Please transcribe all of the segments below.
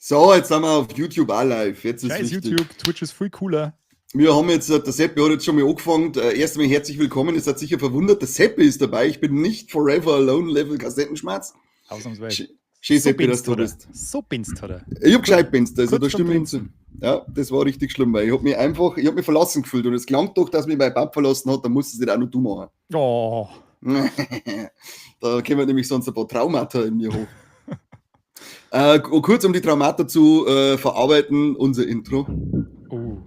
So, jetzt sind wir auf YouTube auch live. Jetzt ist Scheiß wichtig. YouTube, Twitch ist viel cooler. Wir haben jetzt, der Seppi hat jetzt schon mal angefangen. Erstmal herzlich willkommen. Ihr seid sicher verwundert, der Seppi ist dabei. Ich bin nicht Forever Alone Level Kassettenschmerz. Ausnahmsweise. Schön, Seppi, dass du da oder? bist. So binst, oder? Ich hab gescheit binst, also Kurz da stimme ich vorm ihm zu. Ja, das war richtig schlimm, weil ich hab mich einfach, ich hab mich verlassen gefühlt und es klang doch, dass mich mein Pap verlassen hat, dann musst du es nicht auch noch du machen. Oh, Da kommen nämlich sonst ein paar Traumata in mir hoch. Kurz um die Traumata zu verarbeiten, unser Intro. oh.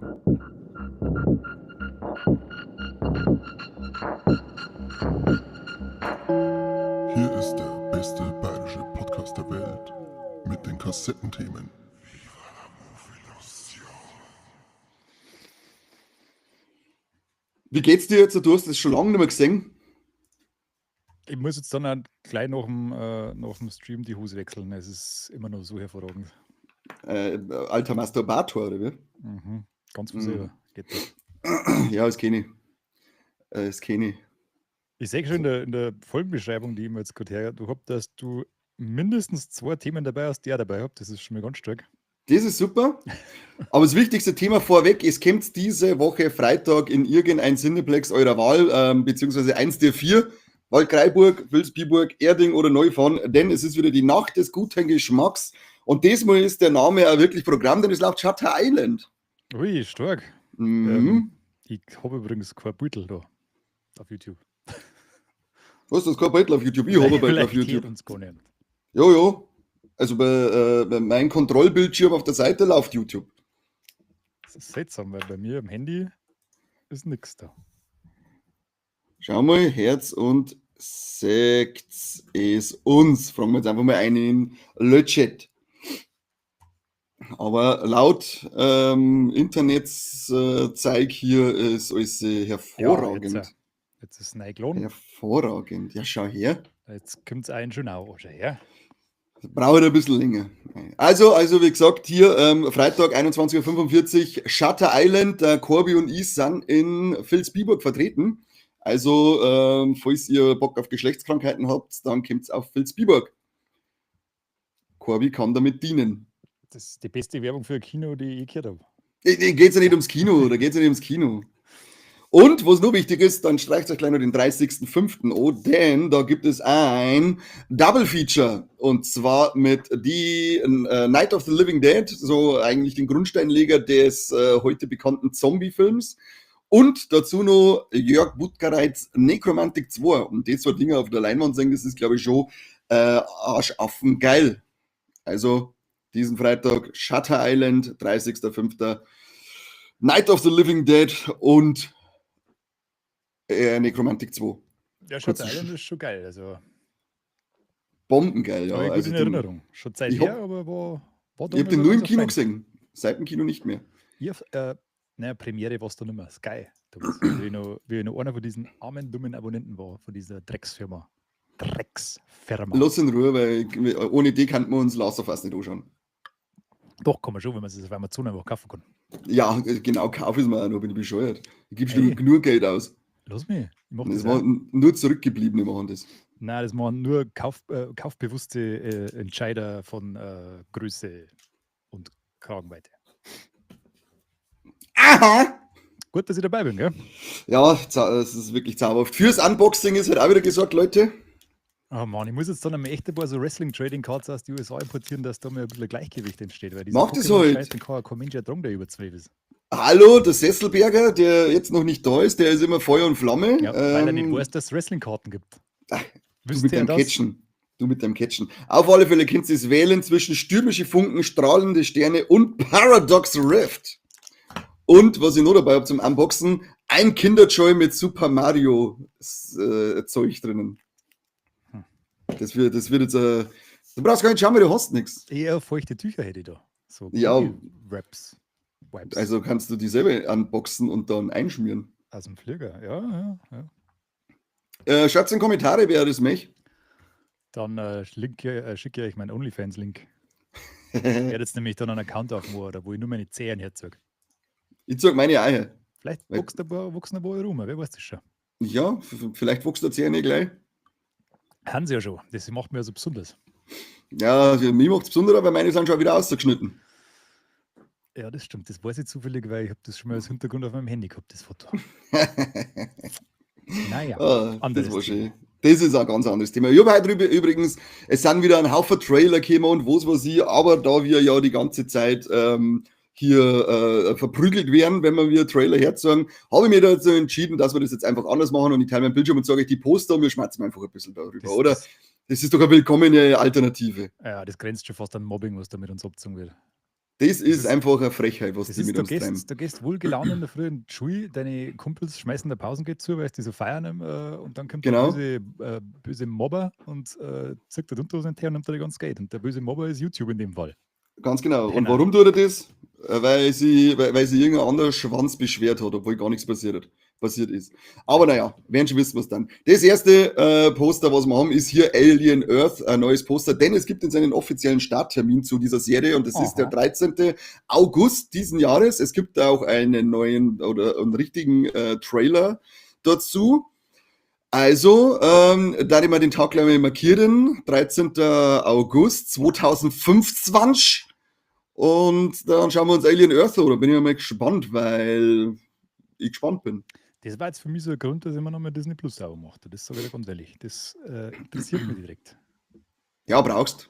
Hier ist der beste bayerische Podcast der Welt mit den Kassettenthemen. Wie geht's dir jetzt? Du hast das schon lange nicht mehr gesehen. Ich muss jetzt dann auch gleich nach dem Stream die Hose wechseln. Es ist immer noch so hervorragend. Alter Masturbator, oder wie? Mhm. Ganz von Mhm. selber. Geht das. Ja, das kenne ich. Das kenne ich. Ich sehe schon in der Folgenbeschreibung, die ich mir jetzt gerade her habe, dass du mindestens zwei Themen dabei hast, die ich auch dabei habe. Das ist schon mal ganz stark. Das ist super. Aber das wichtigste Thema vorweg, es kommt diese Woche Freitag in irgendein Cineplex eurer Wahl, beziehungsweise eins der vier, Waldkraiburg, Vilsbiburg, Erding oder Neufahrn, denn es ist wieder die Nacht des guten Geschmacks. Und diesmal ist der Name auch wirklich Programm, denn es läuft Shutter Island. Ui, stark. Mhm. Ich habe übrigens kein Beutel da auf YouTube. Was, das ist kein Beutel auf YouTube? Ich habe ein Beutel auf Vielleicht hört YouTube. uns gar nicht. Jo, jo. Also bei meinem Kontrollbildschirm auf der Seite läuft YouTube. Das ist seltsam, weil bei mir im Handy ist nichts da. Schau mal, Herz und Sekt es uns. Fragen wir jetzt einfach mal einen in le Chat. Aber laut Internetzeig hier ist alles hervorragend. Ja, jetzt ist es neu geladen. Hervorragend. Ja, schau her. Jetzt kommt es ein schon auch. Schau her. Braucht ein bisschen länger. Also wie gesagt, hier Freitag 21:45 Uhr, Shutter Island, Corby und ich sind in Vilsbiburg vertreten. Also, falls ihr Bock auf Geschlechtskrankheiten habt, dann kommt's auf Vilsbiburg. Corby kann damit dienen. Das ist die beste Werbung für ein Kino, die ich gehört habe. Da geht's ja nicht ums Kino, da geht's ja nicht ums Kino. Und was noch wichtig ist, dann streicht euch gleich noch den 30.05 an, denn da gibt es ein Double Feature. Und zwar mit die Night of the Living Dead, so eigentlich den Grundsteinleger des heute bekannten Zombie-Films. Und dazu noch Jörg Buttgereits Nekromantik 2. Und die zwei Dinger auf der Leinwand sehen, das ist, glaube ich, schon arschaffengeil. Also diesen Freitag Shutter Island, 30.05. Night of the Living Dead und Nekromantik 2. Ja, Shutter Kurz Island ist schon geil. Also, Bombengeil, ja. Hab ich gut Also in den Erinnerung. Schon Zeit ich hab her, aber war Ich hab damals den nur im ganz Kino fein. gesehen. Seit dem Kino nicht mehr. Ich hab naja, Premiere war's da nicht mehr. Sky. Da war's, wie ich noch einer von diesen armen, dummen Abonnenten war, von dieser Drecksfirma. Drecksfirma. Lass in Ruhe, weil ohne die kann man uns Last of Us nicht anschauen. Doch, kann man schon, wenn man es auf Amazon einfach kaufen kann. Ja, genau, kaufe ich es mir auch noch, bin ich bescheuert. Ich gebe schon Ey. genug Geld aus. Lass mich, ich mach Das das machen auch. nur Zurückgebliebene machen das. Nein, das machen nur kaufbewusste Entscheider von Größe und Kragenweite. Aha! Gut, dass ich dabei bin, gell? Ja, es ist wirklich zauberhaft. Fürs Unboxing ist halt auch wieder gesorgt, Leute. Oh Mann, ich muss jetzt dann einmal echt ein paar so Wrestling-Trading Cards aus den USA importieren, dass da mal ein bisschen Gleichgewicht entsteht. Weil dieser Mach das Pokémon halt. Scheiß, den kann kein Mensch ertragen, der über 12 ist. Hallo, der Sesselberger, der jetzt noch nicht da ist, der ist immer Feuer und Flamme. Ja, weil er nicht weiß, dass es Wrestling-Karten gibt. Ach, du Wüsste mit er deinem das? Catchen. Du mit deinem Catchen. Auf alle Fälle könnt ihr es wählen zwischen stürmische Funken, strahlende Sterne und Paradox Rift. Und was ich noch dabei hab zum Unboxen, ein Kinderjoy mit Super Mario Zeug drinnen. Das wird jetzt du brauchst gar nicht schauen, weil du hast nix. Eher feuchte Tücher hätte ich da. So Ja. Wraps. Wipes. Also kannst du die selber unboxen und dann einschmieren. Aus dem Flieger, ja, ja, ja. Schreibt's in Kommentare, wer das möchte. Dann schicke ich euch meinen OnlyFans-Link. Ich werde jetzt nämlich dann einen Account aufmachen, da wo ich nur meine Zehen herzeige. Ich zeig meine Eier. Vielleicht Weil wächst ein paar, wachsen ein paar rum, wer weiß das schon. Ja, vielleicht wächst der Zähne gleich. Haben sie ja schon. Das macht mir ja so besonders. Ja, für mich macht es besonderer, weil meine sind schon wieder ausgeschnitten. Ja, das stimmt. Das weiß ich zufällig, weil ich habe das schon mal als Hintergrund auf meinem Handy gehabt, das Foto. Naja, ah, das war schön. Das ist ein ganz anderes Thema. Ich habe heute übrigens, es sind wieder ein Haufen Trailer gekommen und was weiß ich, aber da wir ja die ganze Zeit hier verprügelt werden, wenn wir wieder Trailer herzogen, habe ich mir dazu entschieden, dass wir das jetzt einfach anders machen und ich teile meinen Bildschirm und sage ich die Poster und wir schmerzen einfach ein bisschen darüber, oder? Das ist doch eine willkommene Alternative. Ja, das grenzt schon fast an Mobbing, was da mit uns abgezogen wird. Das ist einfach eine Frechheit, was das die ist, mit uns treiben. Du gehst wohlgelaunt in der Früh in die Schule, deine Kumpels schmeißen der Pausengeld zu, weil sie so feiern und dann kommt genau der böse Mobber und zieht der Unterhose her und nimmt dir das ganze Geld. Und der böse Mobber ist YouTube in dem Fall. Ganz genau. Und warum tut er das? Weil sie irgendein anderer Schwanz beschwert hat, obwohl gar nichts passiert ist. Aber naja, werden schon wissen, was dann. Das erste Poster, was wir haben, ist hier Alien Earth, ein neues Poster, denn es gibt jetzt einen offiziellen Starttermin zu dieser Serie und das ist der 13. August diesen Jahres. Es gibt auch einen neuen oder einen richtigen Trailer dazu. Also, da ich mal den Tag gleich mal markieren, 13. August 2025. Und dann schauen wir uns Alien Earth an. Da bin ich mal gespannt, weil ich gespannt bin. Das war jetzt für mich so ein Grund, dass ich mir nochmal Disney Plus sauber mache. Das ist so wieder ganz ehrlich. Das interessiert mich direkt. Ja, brauchst.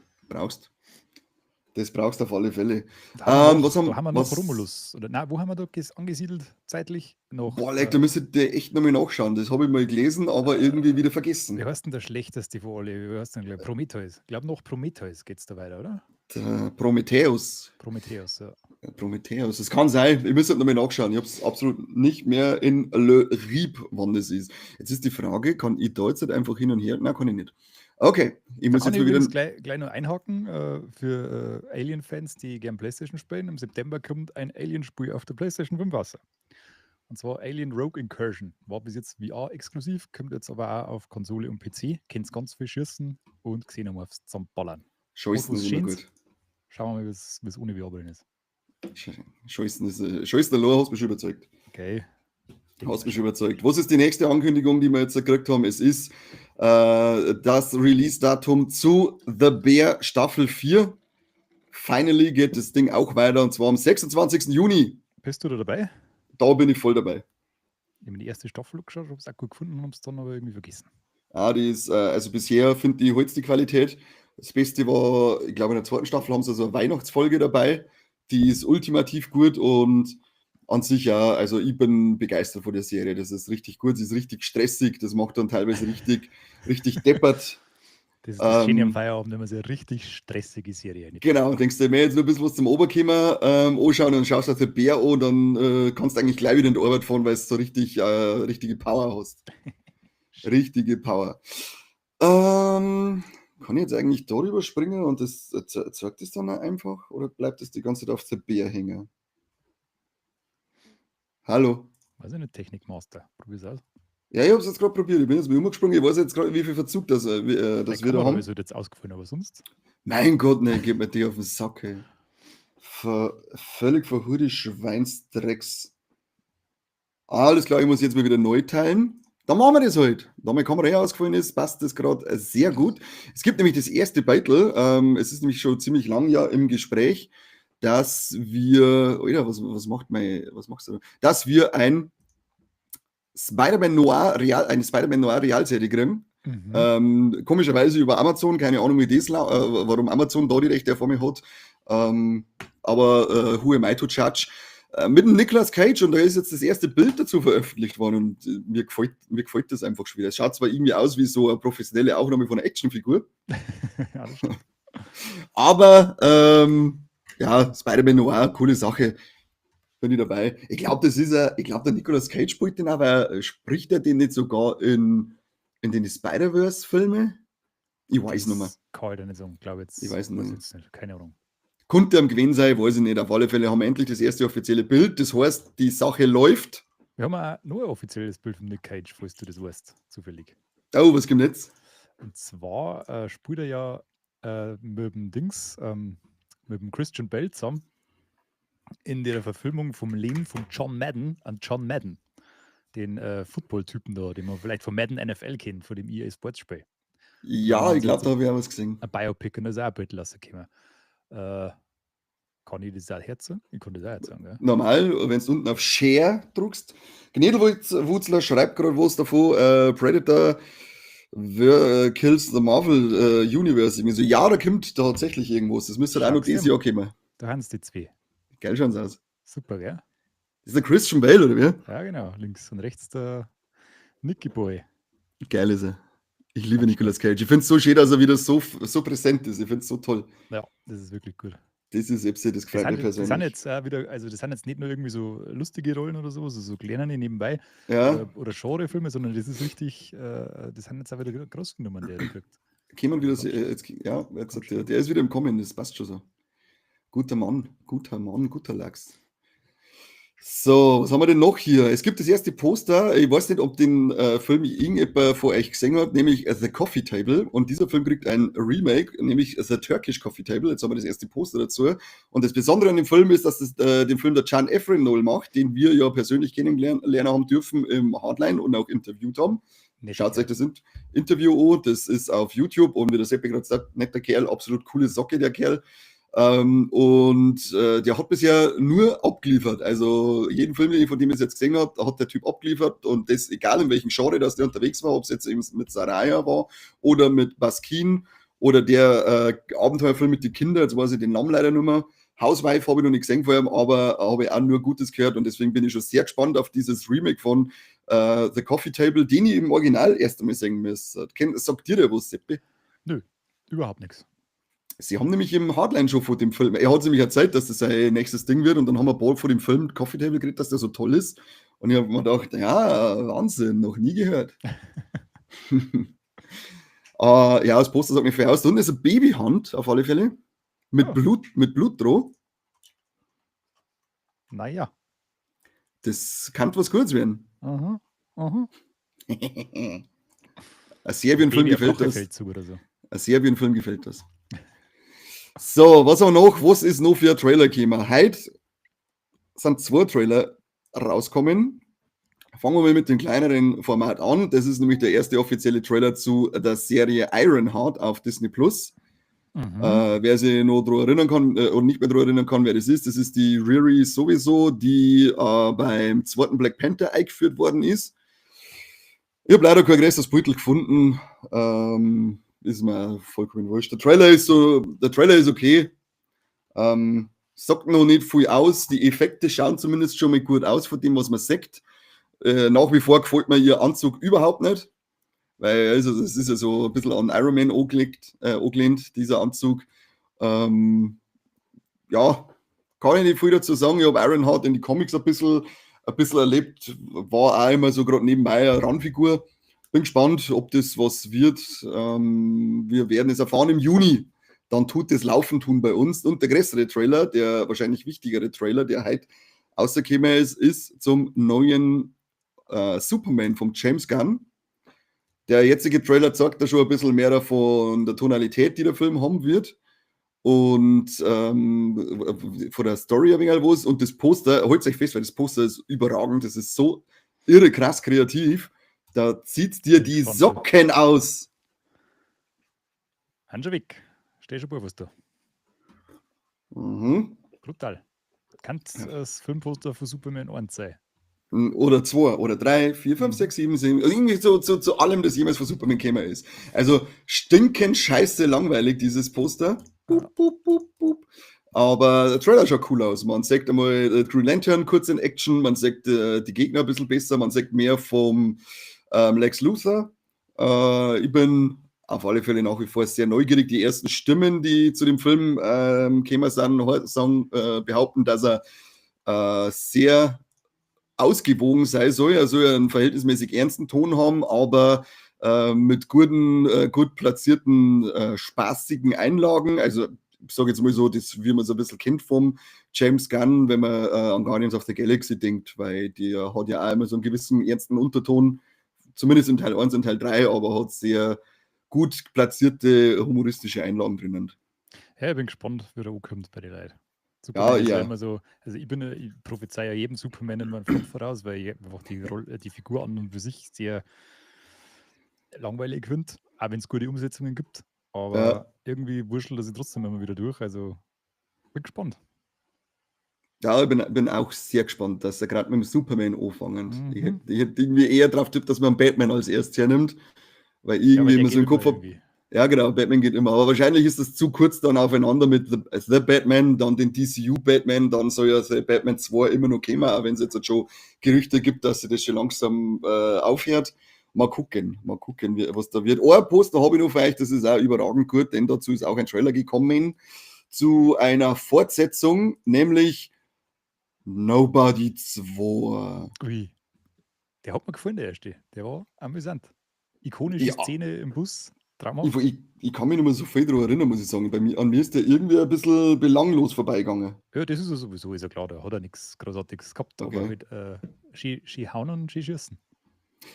Das brauchst du auf alle Fälle. Da haben wir noch Romulus. Oder, nein, wo haben wir da angesiedelt zeitlich? Noch, boah, leck, da müsstet ihr echt nochmal nachschauen. Das habe ich mal gelesen, aber irgendwie wieder vergessen. Wie heißt denn der schlechteste von alle? Wie heißt denn gleich? Prometheus. Ich glaube, noch Prometheus geht es da weiter, oder? Der Prometheus. Prometheus, ja. Prometheus, das kann sein. Ich müsste nochmal nachschauen. Ich habe es absolut nicht mehr in Le Rieb, wann das ist. Jetzt ist die Frage, kann ich da jetzt halt einfach hin und her? Nein, kann ich nicht. Okay, ich muss jetzt mal wieder gleich noch einhaken für Alien-Fans, die gern PlayStation spielen. Im September kommt ein Alien-Spiel auf der PlayStation 5 raus. Und zwar Alien Rogue Incursion. War bis jetzt VR-exklusiv, kommt jetzt aber auch auf Konsole und PC. Kennt's ganz viel schießen und Xenomorphs zum Ballern. Scheißen ist immer gut. Schauen wir mal, wie es ohne VR drin ist. Scheißen allein, hast mich schon überzeugt. Okay. Hast mich überzeugt. Was ist die nächste Ankündigung, die wir jetzt gekriegt haben? Es ist das Release-Datum zu The Bear Staffel 4. Finally geht das Ding auch weiter und zwar am 26. Juni. Bist du da dabei? Da bin ich voll dabei. Ich habe die erste Staffel geschaut, habe es auch gut gefunden und habe es dann aber irgendwie vergessen. Ah, die ist, also bisher finde ich heute die Qualität. Das Beste war, ich glaube, in der zweiten Staffel haben sie so eine Weihnachtsfolge dabei. Die ist ultimativ gut und an sich ja, also ich bin begeistert von der Serie. Das ist richtig gut, sie ist richtig stressig, das macht dann teilweise richtig, richtig deppert. Das ist das Schöne am Feierabend, wenn man so eine richtig stressige Serie nimmt. Genau, denkst du mir jetzt nur ein bisschen was zum Oberkommen anschauen und schaust auf den Bär an und dann kannst du eigentlich gleich wieder in die Arbeit fahren, weil du so richtig, richtige Power hast. Richtige Power. Kann ich jetzt eigentlich darüber springen und das zeigt das dann einfach oder bleibt das die ganze Zeit auf der Bär hängen? Hallo. Weiß ich nicht, Technikmaster. Probier's aus. Ja, ich habe es jetzt gerade probiert. Ich bin jetzt mal umgesprungen. Ich weiß jetzt gerade, wie viel Verzug das wir da haben. Ist halt jetzt ausgefallen, aber sonst. Mein Gott, ne, geht mir die auf den Sack, ey. Völlig verhurte Schweinsdrecks. Alles klar, ich muss jetzt mal wieder neu teilen. Dann machen wir das halt. Da meine Kamera eh ausgefallen ist, passt das gerade sehr gut. Es gibt nämlich das erste Battle. Es ist nämlich schon ziemlich lang ja im Gespräch, dass wir, Alter, was machst du? Dass wir ein Spider-Man Noir Real, eine Spider-Man Noir Realserie kriegen. Mhm. Komischerweise über Amazon, keine Ahnung, wie das, warum Amazon da die Rechte vor mir hat. Aber who am I to judge? Mit dem Nicolas Cage, und da ist jetzt das erste Bild dazu veröffentlicht worden und mir gefällt das einfach schon wieder. Es schaut zwar irgendwie aus wie so eine professionelle Aufnahme von einer Actionfigur. Ja, das stimmt. Aber ja, Spider-Man Noir, coole Sache. Bin ich dabei. Ich glaube, der Nicolas Cage spielt den aber spricht er den nicht sogar in den Spider-Verse-Filme? Ich weiß nicht mehr. Kann ich da nicht sagen, glaube jetzt. Ich weiß nicht. Jetzt nicht. Keine Ahnung. Konnte am Gewinn sein, weiß ich nicht. Auf alle Fälle haben wir endlich das erste offizielle Bild. Das heißt, die Sache läuft. Wir haben auch nur ein offizielles Bild von Nick Cage, falls du das weißt, zufällig. Oh, was gibt jetzt? Und zwar spielt er ja mit dem Dings, mit dem Christian Bale zusammen in der Verfilmung vom Leben von John Madden an John Madden, den Football-Typen da, den man vielleicht von Madden NFL kennt, von dem EA Sports Spiel. Ja, ich glaube, da habe ich auch was gesehen. Ein Biopic und da ist auch ein Bild rausgekommen. Kann ich das auch herzen? Ich kann das auch herzen, gell? Normal, wenn du unten auf Share drückst. Gnedelwurzler schreibt gerade was davon, Predator kills the Marvel Universe. Irgendwie so, ja, da kommt tatsächlich irgendwas. Das müsste halt auch noch dieses Jahr kommen. Da haben sie die zwei. Geil schauen sie aus. Super, gell? Das ist der Christian Bale, oder wie? Ja, genau. Links und rechts der Nicky Boy. Geil ist er. Ich liebe Nicolas Cage. Ich finde es so schön, dass er wieder so, so präsent ist. Ich finde es so toll. Ja, das ist wirklich gut. Das ist eben, das gefällt mir persönlich. Das sind jetzt wieder, also das sind jetzt nicht nur irgendwie so lustige Rollen oder so, so kleine nebenbei oder Genrefilme, sondern das ist richtig, das sind jetzt auch wieder groß genommen, der kriegt. Kämen wieder, jetzt, ja, jetzt, der ist wieder im Kommen, das passt schon so. Guter Mann, guter Mann, guter Lachs. So, was haben wir denn noch hier? Es gibt das erste Poster, ich weiß nicht, ob den Film irgendjemand von euch gesehen hat, nämlich The Coffee Table. Und dieser Film kriegt ein Remake, nämlich The Turkish Coffee Table. Jetzt haben wir das erste Poster dazu. Und das Besondere an dem Film ist, dass das, den Film der Can Evrenol macht, den wir ja persönlich kennenlernen haben dürfen im Hardline und auch interviewt haben. Schaut euch das Interview an, das ist auf YouTube und wie der Seppi gerade sagt, netter Kerl, absolut coole Socke, der Kerl. Der hat bisher nur abgeliefert. Also jeden Film, den ich von dem ich jetzt gesehen habe, hat der Typ abgeliefert und das, egal in welchem Genre, dass der unterwegs war, ob es jetzt eben mit Saraya war oder mit Baskin oder der Abenteuerfilm mit den Kindern, jetzt weiß ich den Namen leider nicht mehr. Housewife habe ich noch nicht gesehen vorher, aber habe ich auch nur Gutes gehört und deswegen bin ich schon sehr gespannt auf dieses Remake von The Coffee Table, den ich im Original erst einmal sehen müsste. Sagt dir der was, Seppi? Nö, überhaupt nichts. Sie haben nämlich im Hardline schon vor dem Film, er hat nämlich erzählt, dass das sein nächstes Ding wird und dann haben wir bald vor dem Film Coffee Table geredet, dass der so toll ist und ich habe mir gedacht, ja, Wahnsinn, noch nie gehört. Ja, das Poster sagt mir viel aus. Da unten ist eine Babyhand auf alle Fälle mit Blut, mit Blut drauf. Naja. Das kann was Gutes werden. Aha, aha. Ein Serbien-Film gefällt das. Oder so. Ein Serbien-Film gefällt das. So, was auch noch? Was ist noch für ein Trailer gekommen? Heute sind 2 Trailer rausgekommen. Fangen wir mal mit dem kleineren Format an. Das ist nämlich der erste offizielle Trailer zu der Serie Ironheart auf Disney Plus. Mhm. Wer sich noch daran erinnern kann oder nicht mehr daran erinnern kann, wer das ist die Riri sowieso, die beim zweiten Black Panther eingeführt worden ist. Ich habe leider kein größeres Beutel gefunden. Ist mir vollkommen wurscht. Der Trailer ist okay. Sagt noch nicht viel aus. Die Effekte schauen zumindest schon mal gut aus, von dem, was man sieht. Nach wie vor gefällt mir ihr Anzug überhaupt nicht. Weil, also, das ist ja so ein bisschen an Iron Man angelehnt, dieser Anzug. Ja, kann ich nicht viel dazu sagen. Ich habe Ironheart in die Comics ein bisschen erlebt. War auch immer so gerade nebenbei eine Randfigur. Bin gespannt, ob das was wird. Wir werden es erfahren im Juni. Dann tut das Laufen tun bei uns. Und der größere Trailer, der wahrscheinlich wichtigere Trailer, der heute rausgekommen ist, ist zum neuen Superman vom James Gunn. Der jetzige Trailer zeigt da schon ein bisschen mehr von der Tonalität, die der Film haben wird. Und von der Story ein wenig was. Und das Poster, holt euch fest, weil das Poster ist überragend. Das ist so irre krass kreativ. Da zieht dir die Socken aus. Hanschewik, steh schon was da. Mhm. Brutal. Kann das Filmposter von Superman 1 sein? Oder 2 oder 3, 4, 5, 6, 7, 7. Also irgendwie so zu allem, das jemals von Superman gekommen ist. Also stinkend scheiße langweilig, dieses Poster. Boop, boop, boop, boop. Aber der Trailer schaut cool aus. Man sieht einmal Green Lantern kurz in Action, man sieht die Gegner ein bisschen besser, man sieht mehr vom Lex Luthor. Ich bin auf alle Fälle nach wie vor sehr neugierig. Die ersten Stimmen, die zu dem Film gekommen sind, sagen, behaupten, dass er sehr ausgewogen sein soll. Er soll einen verhältnismäßig ernsten Ton haben, aber mit guten, gut platzierten, spaßigen Einlagen. Also ich sage jetzt mal so, das, wie man so ein bisschen kennt vom James Gunn, wenn man an Guardians of the Galaxy denkt, weil der hat ja auch immer so einen gewissen ernsten Unterton, zumindest in Teil 1 und Teil 3, aber hat sehr gut platzierte humoristische Einlagen drinnen. Ja, ich bin gespannt, wie der ankommt bei den Leuten. Superman Ja, ist ja ja. immer so, also ich prophezei ja jedem Superman immer einen Flop voraus, weil ich einfach die Figur an und für sich sehr langweilig finde. Auch wenn es gute Umsetzungen gibt. Aber Ja. irgendwie wurschtelt er sich trotzdem immer wieder durch. Also bin gespannt. Ja, ich bin auch sehr gespannt, dass er gerade mit dem Superman anfangen. Ich hätt irgendwie eher drauf tippt, dass man Batman als erstes hernimmt, weil ich Ja, aber irgendwie der immer so geht im Kopf immer hab. irgendwie. Ja, genau, Batman geht immer. Aber wahrscheinlich ist das zu kurz dann aufeinander mit The Batman, dann den DCU Batman, dann soll ja The Batman 2 immer noch kommen, auch wenn es jetzt schon Gerüchte gibt, dass sie das schon langsam aufhört. Mal gucken, was da wird. Ein Poster habe ich noch für euch, das ist auch überragend gut, denn dazu ist auch ein Trailer gekommen zu einer Fortsetzung, nämlich Nobody 2. Ui. Der hat mir gefallen, der erste. Der war amüsant. Ikonische Szene im Bus. Traumhaft. Ich kann mich nicht mehr so viel daran erinnern, muss ich sagen. An mir ist der irgendwie ein bisschen belanglos vorbeigegangen. Ja, das ist ja sowieso, ist ja klar, da hat er nichts Großartiges gehabt, aber halt schön hauen und schön schießen.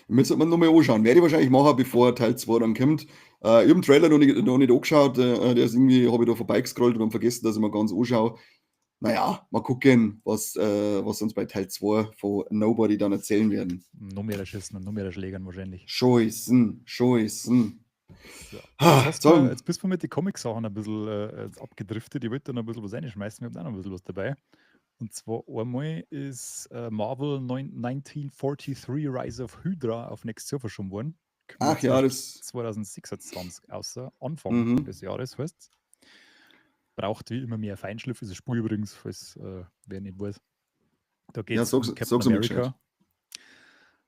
Müsste man nochmal anschauen. Werde ich wahrscheinlich machen, bevor Teil 2 dann kommt. Ich hab den Trailer noch nicht angeschaut. Der ist irgendwie, hab ich da vorbeigescrollt und hab vergessen, dass ich mal ganz anschaue. Naja, mal gucken, was uns bei Teil 2 von Nobody dann erzählen werden. Noch mehr Schießen und noch mehr Schlägern wahrscheinlich. Scheißen, Scheißen. So. Ah, Jetzt so. bist du mit den Comic-Sachen ein bisschen jetzt abgedriftet. Ich wollte da noch ein bisschen was reinschmeißen. Wir haben da noch ein bisschen was dabei. Und zwar einmal ist Marvel 1943 Rise of Hydra auf nächstes Jahr verschoben worden. Kommt Ach jetzt ja, erst das 2026, außer Anfang des Jahres heißt's. Braucht wie immer mehr Feinschliff. Ist ein Spiel übrigens, falls wer nicht weiß. Da Ja, geht's um Captain sag's mir gescheit.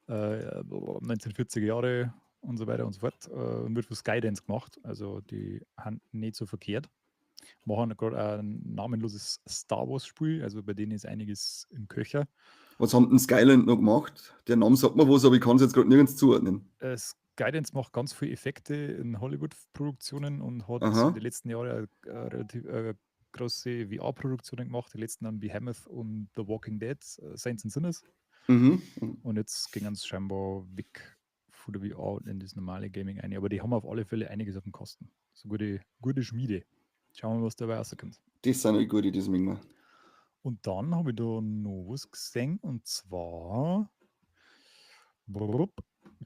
America. 1940er Jahre und so weiter und so fort. Und wird von Skydance gemacht. Also die haben nicht so verkehrt. Machen gerade ein namenloses Star Wars Spiel, also bei denen ist einiges im Köcher. Was haben denn Skyland noch gemacht? Der Name sagt mir was, aber ich kann es jetzt gerade nirgends zuordnen. Skydance macht ganz viele Effekte in Hollywood-Produktionen und hat in den letzten Jahren relativ große V R-Produktionen gemacht. Die letzten haben Behemoth und The Walking Dead, Saints and Sinners. Und jetzt gingen sie scheinbar weg von der VR und in das normale Gaming ein. Aber die haben auf alle Fälle einiges auf dem Kosten. So gute, gute Schmiede. Schauen wir mal, was dabei rauskommt. Das sind eine gute, das mögen wir. Und dann habe ich da noch was gesehen, und zwar blub,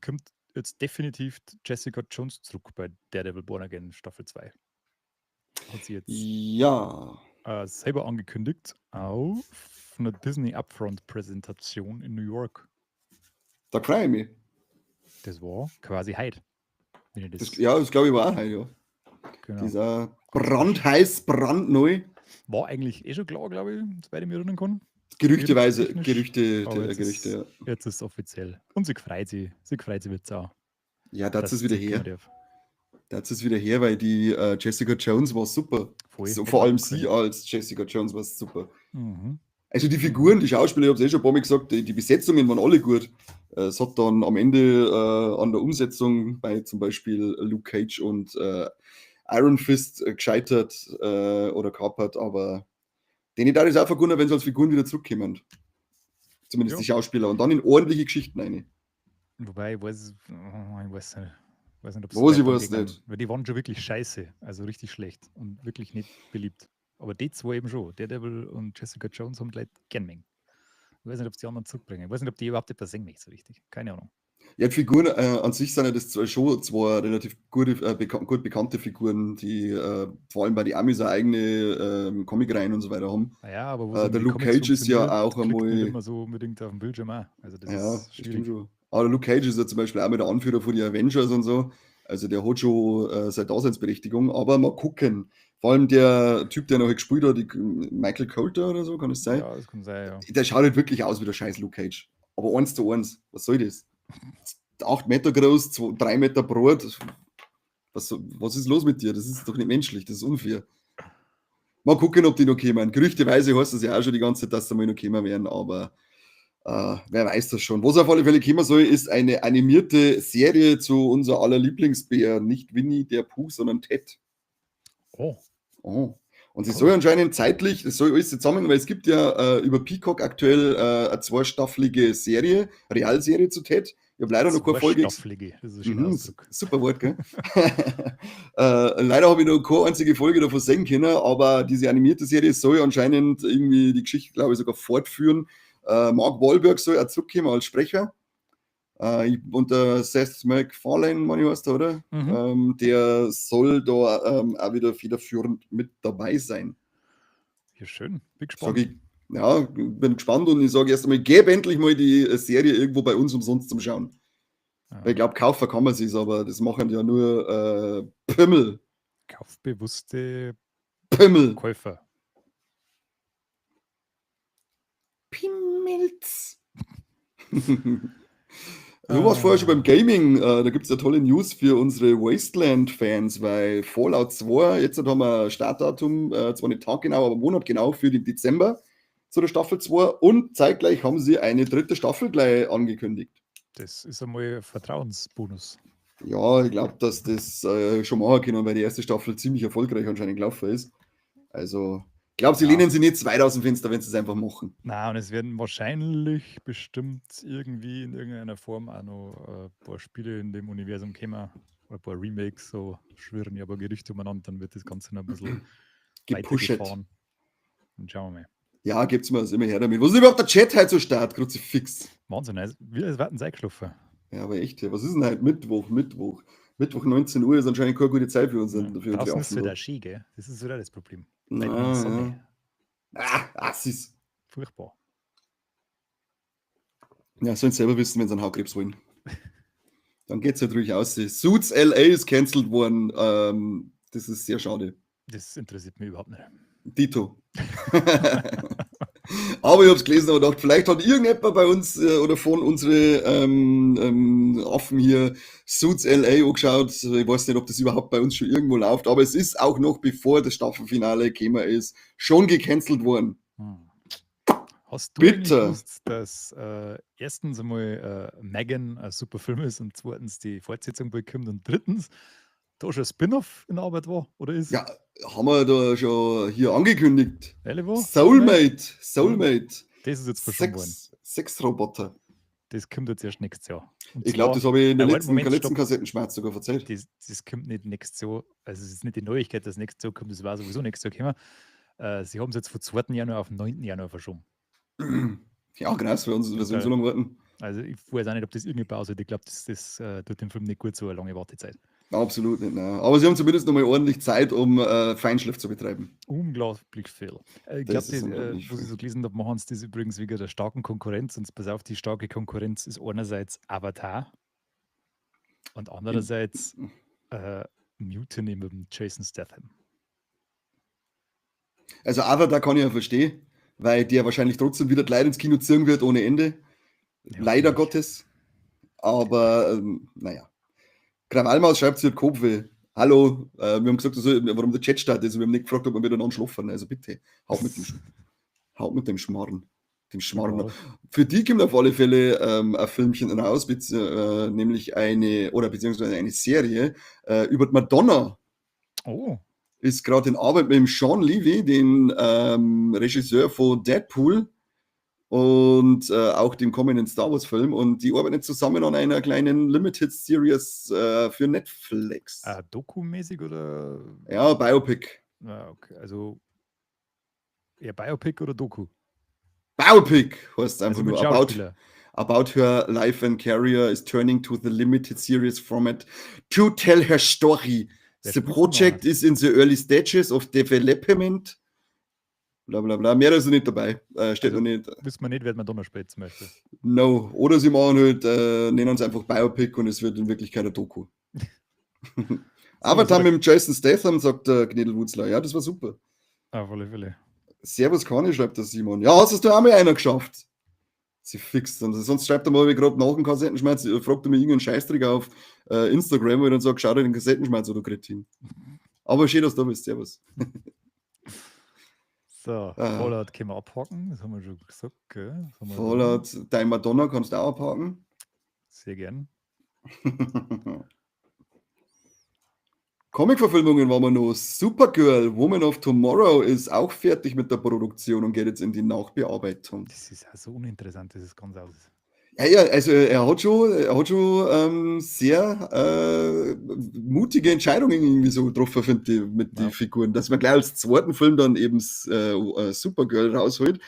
kommt jetzt definitiv Jessica Jones zurück bei Daredevil Born Again Staffel 2. Hat sie jetzt selber angekündigt auf einer Disney Upfront Präsentation in New York. Da freue ich mich. Das war quasi heute. Wenn ich das Das, ja, das glaube ich war auch heute, ja. Genau. Das ist auch brandheiß, brandneu. War eigentlich eh schon klar, glaube ich, soweit ich mich erinnern kann. Gerüchteweise, Gerüchtetechnisch. Gerüchte, Aber jetzt Gerüchte, ist ja. Jetzt ist es offiziell. Und sie freut sich. Sie freut sich mit auch. Ja, das dass ist wieder sie her. kommen darf. Das ist wieder her, weil die Jessica Jones war super. Voll. So, Hätte vor man allem auch sie können. als Jessica Jones war super. Also die Figuren, die Schauspieler, ich hab's eh schon ein paar Mal gesagt, die Besetzungen waren alle gut. Es hat dann am Ende an der Umsetzung bei zum Beispiel Luke Cage und Iron Fist gescheitert oder kapert, aber denen da ist auch vergunnen, wenn sie als Figuren wieder zurückkommen. Zumindest die Schauspieler. Und dann in ordentliche Geschichten rein. Wobei, ich weiß nicht. Ich weiß nicht, ob's Was, ich weiter weiß gegangen nicht. Weil die waren schon wirklich scheiße, also richtig schlecht und wirklich nicht beliebt. Aber die zwei eben schon, Daredevil und Jessica Jones haben die Leute gern mengen. Ich weiß nicht, ob sie die anderen zurückbringen. Ich weiß nicht, ob die überhaupt etwas singen möchten, so richtig. Keine Ahnung. Ja, die Figuren an sich sind ja das schon zwei relativ gut bekannte Figuren, die vor allem bei den Amis eine eigene Comicreihen und so weiter haben. Naja, aber wo es Der um die Luke Comics Cage ist ja funktioniert, auch klickt nicht einmal immer so unbedingt auf dem Bildschirm auch. Also das Ja, ist das stimmt schwierig. schon. Aber der Luke Cage ist ja zum Beispiel auch mit der Anführer von den Avengers und so. Also der hat schon seine Daseinsberechtigung. Aber mal gucken. Vor allem der Typ, der noch gespielt hat, Michael Colter oder so, kann es sein? Ja, das kann sein, ja. Der schaut halt wirklich aus wie der scheiß Luke Cage. Aber 1:1, was soll das? 8 Meter groß, 2, 3 Meter breit. Was ist los mit dir? Das ist doch nicht menschlich, das ist unfair. Mal gucken, ob die noch kommen. Gerüchteweise heißt das ja auch schon die ganze Zeit, dass sie mal noch kommen werden, aber wer weiß das schon. Was auf alle Fälle kommen soll, ist eine animierte Serie zu unser aller Lieblingsbär. Nicht Winnie der Pooh, sondern Ted. Oh. Oh. Und sie Cool. soll anscheinend zeitlich, das soll alles zusammen, weil es gibt ja über Peacock aktuell eine zweistaffelige Serie, Realserie zu Ted. Ich hab leider noch keine Folge ges- Zweistaffelige, das ist ein schöner Ausdruck. Super Wort, gell? Leider habe ich noch keine einzige Folge davon sehen können, aber diese animierte Serie soll anscheinend irgendwie die Geschichte, glaube ich, sogar fortführen. Mark Wahlberg soll auch zurückkommen als Sprecher. Und der Seth MacFarlane, meine ich, heißt der, oder? Mhm. Der soll da auch wieder federführend mit dabei sein. Ja, schön. Bin Sag gespannt. ich, ja, bin gespannt und ich sage erst einmal, gäbe endlich mal die Serie irgendwo bei uns umsonst zum Schauen. Ja. Weil ich glaub, kaufen kann man sich's, aber das machen ja nur Pimmel. Kaufbewusste Pimmel. Käufer. Pimmels. Du warst vorher schon beim Gaming, da gibt's ja tolle News für unsere Wasteland-Fans, weil Fallout 2, jetzt haben wir Startdatum, zwar nicht Tag genau, aber Monat genau für den Dezember zu der Staffel 2 und zeitgleich haben sie eine dritte Staffel gleich angekündigt. Das ist einmal ein Vertrauensbonus. Ja, ich glaub, dass das schon machen können, weil die erste Staffel ziemlich erfolgreich anscheinend gelaufen ist. Also, ich glaub, sie lehnen sich nicht zu weit aus dem Fenster, wenn sie es einfach machen. Nein, und es werden wahrscheinlich bestimmt irgendwie in irgendeiner Form auch noch ein paar Spiele in dem Universum kommen. Oder ein paar Remakes, so schwirren ja ein paar Gerüchte umeinander, dann wird das Ganze noch ein bisschen Gepusht. weitergefahren. Und schauen wir mal. Ja, gibt's mir das immer her damit. Was ist überhaupt der Chat heute so stark? Kruzifix. Wahnsinn, also, wir warten eingeschlafen. Ja, aber echt, ja. Was ist denn heute? Mittwoch, Mittwoch. Mittwoch 19 Uhr ist anscheinend keine gute Zeit für uns. Ja, Für unsere draußen ist Affen wieder da. schön, gell? Das ist wieder das Problem. Na, Bei der Sonne. ja. Ah, Assis. Furchtbar. Ja, sollen sie selber wissen, wenn sie einen Hautkrebs wollen. Dann geht's halt ruhig aus. Suits LA ist cancelled worden. Das ist sehr schade. Das interessiert mich überhaupt nicht. Dito. Aber ich hab's gelesen und gedacht, vielleicht hat irgendjemand bei uns oder von unsere Affen hier Suits LA angeschaut. Ich weiß nicht, ob das überhaupt bei uns schon irgendwo läuft, aber es ist auch noch, bevor das Staffelfinale gekommen ist, schon gecancelt worden. Hast du eigentlich Bitte. gewusst, dass erstens einmal Megan ein super Film ist und zweitens die Fortsetzung bekommt und drittens da schon ein Spin-off in Arbeit war, oder ist? Ja, haben wir da schon hier angekündigt. Ehrlich wahr? Soulmate, Soulmate. Das ist jetzt verschoben worden. Sechs Roboter. Das kommt jetzt erst nächstes Jahr. Und Ich glaub, zwar das habe ich in der Nein, warte, Moment, letzten stopp. Kassettenschmerz sogar erzählt. Das kommt nicht nächstes Jahr. Also es ist nicht die Neuigkeit, dass nächstes Jahr kommt, das war sowieso nächstes Jahr gekommen. Sie haben es jetzt vom 2. Januar auf den 9. Januar verschoben. Ja, genau, für uns, wir sollen so lange warten. Also ich weiß auch nicht, ob das irgendwie aussieht. Ich glaub, das tut dem Film nicht gut, so eine lange Wartezeit. Absolut nicht, nein. Aber sie haben zumindest nochmal ordentlich Zeit, um Feinschliff zu betreiben. Unglaublich viel. Ich glaub, Das ist unglaublich was ich viel. so gelesen hab, machen sie das übrigens wegen der starken Konkurrenz. Und pass auf, die starke Konkurrenz ist einerseits Avatar und andererseits Mutiny mit dem Jason Statham. Also Avatar kann ich ja verstehen, weil der wahrscheinlich trotzdem wieder Leute ins Kino ziehen wird ohne Ende. Ja, Leider natürlich. Gottes. Aber naja. Krawallmaus schreibt, sie hat Kopfweh. Hallo, wir haben gesagt, warum der Chat startet. Also wir haben nicht gefragt, ob wir miteinander schlafen. Also bitte, haut mit dem haut mit dem Schmarrn. Dem Schmarrn. Genau. Für die kommt auf alle Fälle ein Filmchen raus, nämlich eine, oder beziehungsweise eine Serie über die Madonna. Oh. Ist gerade in Arbeit mit dem Shawn Levy, den Regisseur von Deadpool und auch dem kommenden Star Wars Film. Und die arbeiten jetzt zusammen an einer kleinen Limited Series für Netflix. Doku-mäßig oder? Ja, Biopic. Ah, okay. Also eher Biopic oder Doku? Biopic heißt es einfach Also mit nur. About Schauspieler. her life and career is turning to the limited series format to tell her story. Wer The spielt denn project da? is in the early stages of development. Bla bla bla. Mehr ist noch nicht dabei. Steht Also, noch nicht. Wissen wir nicht, wer Madonna spielt zum Beispiel. No. Oder sie machen halt, nennen es einfach Biopic und es wird in Wirklichkeit eine Doku. Avatar So, mit dem Jason Statham, sagt der Gnädelwutzler. Ja, das war super. Auf alle Fälle. Servus Conny, schreibt der Simon. Ja, hast du auch mal einer geschafft? Sie fixt. Und sonst schreibt er mal, wie gerade nach dem Kassettenschmerz, fragt er mir irgendeinen Scheißdreck auf Instagram und dann sagt, schau dir den Kassettenschmerz, du Kretin. Aber schön, dass du da bist. Servus. So, Fallout können wir abhaken, das haben wir schon gesagt, gell? Das haben wir da. Fallout, dein Madonna kannst du auch abhaken. Sehr gern. Comic-Verfilmungen waren wir noch. Supergirl, Woman of Tomorrow ist auch fertig mit der Produktion und geht jetzt in die Nachbearbeitung. Das ist auch so uninteressant, das ist ganz aus. Ja, ja, also er hat schon, er hat schon sehr mutige Entscheidungen irgendwie so getroffen, finde ich, mit den Figuren. Dass man gleich als zweiten Film dann eben Supergirl rausholt.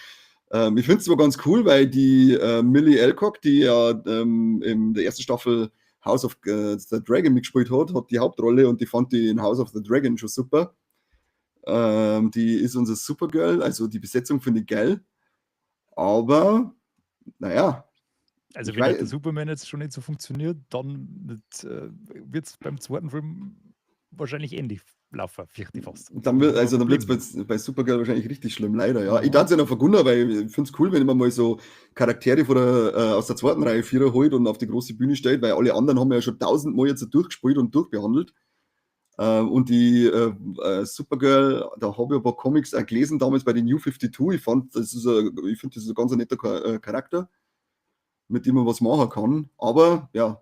Ich finde es zwar ganz cool, weil die Millie Alcock, die ja in der ersten Staffel House of the Dragon mitgespielt hat, hat die Hauptrolle und die fand die in House of the Dragon schon super. Die ist unser Supergirl, also die Besetzung finde ich geil. Aber, naja. Also, wenn der Superman jetzt schon nicht so funktioniert, dann wird es beim zweiten Film wahrscheinlich ähnlich laufen, fürchte ich fast. Dann wird es bei Supergirl wahrscheinlich richtig schlimm, leider. Ja. Ich darf es ja noch verwundern, weil ich finde es cool, wenn man mal so Charaktere aus der zweiten Reihe Vierer holt und auf die große Bühne stellt, weil alle anderen haben ja schon tausendmal jetzt durchgespielt und durchbehandelt. Und die Supergirl, da habe ich ein paar Comics auch gelesen, damals bei den New 52. Ich finde, das ist ein ganz netter Charakter, mit dem man was machen kann. Aber ja,